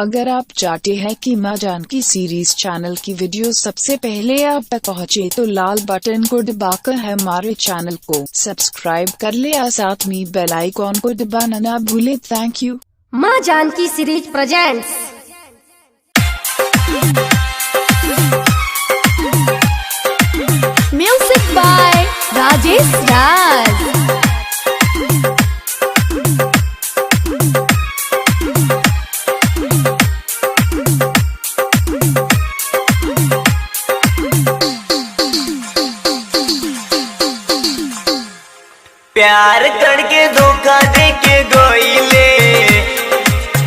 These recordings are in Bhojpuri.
अगर आप चाहते हैं कि मां जानकी सीरीज चैनल की वीडियो सबसे पहले आप तक पहुंचे तो लाल बटन को दबाकर हमारे चैनल को सब्सक्राइब कर ले और साथ में बेल आइकॉन को दबाना ना भूले। Thank you. Maa Janki series presents. Music by Rajesh Raj. प्यार करके धोखा दे के गोइले,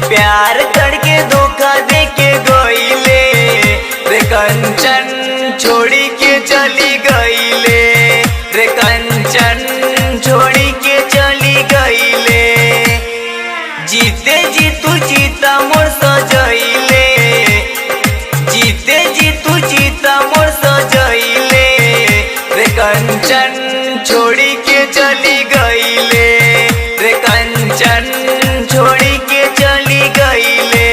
प्यार करके धोखा दे के गोइले, रे कंचन छोड़ी के चली गईले, रे कंचन छोड़ी के चली गईले। जीते जी तू चीता मोर सजइले, जीते जी तू चीता मोर सजइले, रे कंचन छोड़ी के चली गईले, रे कंचन छोड़ी के चली गईले।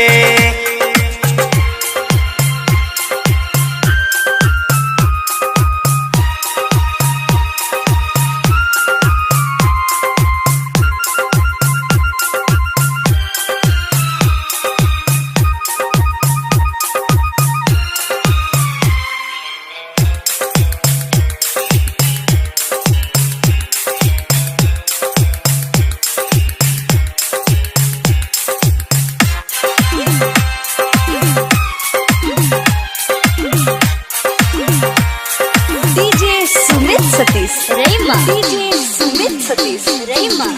DJ Sumit Satish Raima, DJ Sumit Satish Raima,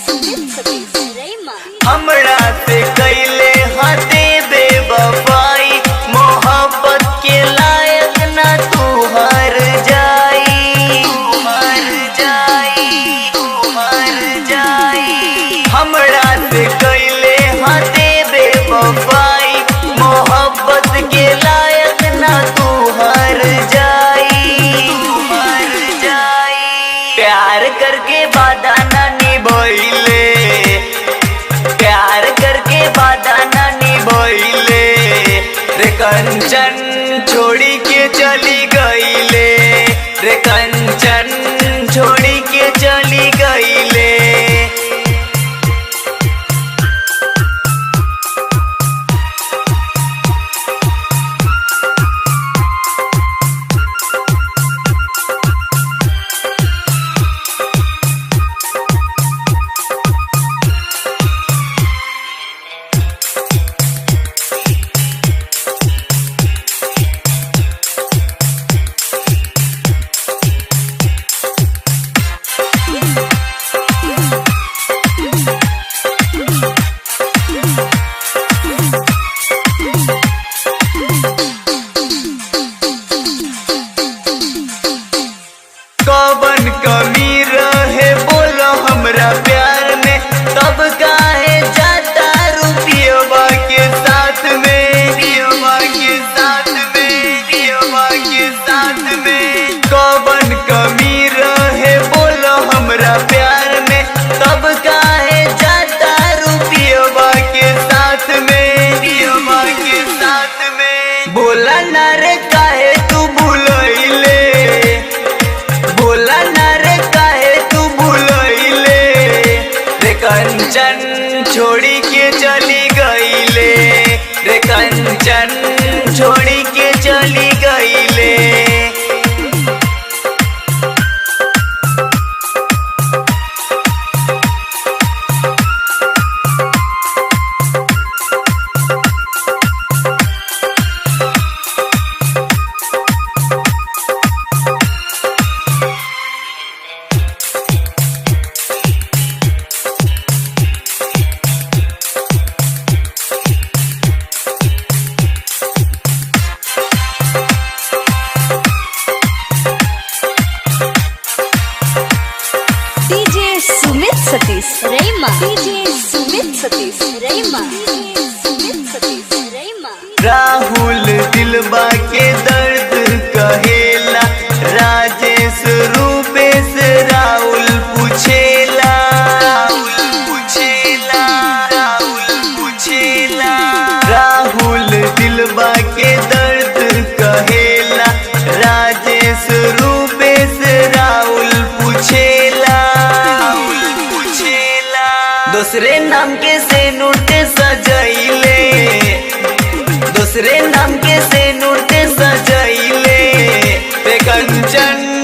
Sumit Satish Raima. हमरा से कैले हाथे बेवफाई, मोहब्बत के लायक ना तू हार जाई, तू हार जाई, तू हार जाई। हमरा से कैले हाथे बेवफाई, मोहब्बत के लायक ना तू हार जाई, तू हार जाई। प्यार करके वादा ना निभइले, प्यार करके वादा ना निभइले, रे कंचन छोड़ी के चली गईले, रे कंचन छोड़ी के चली गईले। कवन कमी रहे बोलो हमरा प्यार में, तब काहे जाता रुपियवा के साथ में, रुपियवा के साथ में, रुपियवा के साथ में। कवन कमी रहे बोलो हमरा प्यार में, तब काहे जाता रुपियवा के साथ में, रुपियवा के साथ में। बोला ना रे काहे तू भूलइले, बोला ना रे काहे तू भूलइले, रे कंचन छोड़ी के चली गईले, रे कंचन छोड़ी के चली गईले। DJ Sumit Satish Raima, DJ Sumit Satish Raima, Sumit Satish Raima. Rahul दिलबा के दर्द कहेला, राजेश रूपेश राहुल पूछेला, राहुल पूछेला, राहुल पूछेला। दूसरे नाम के से नूरते सजैले, दूसरे नाम के से नूरते सजैले। ते कंचन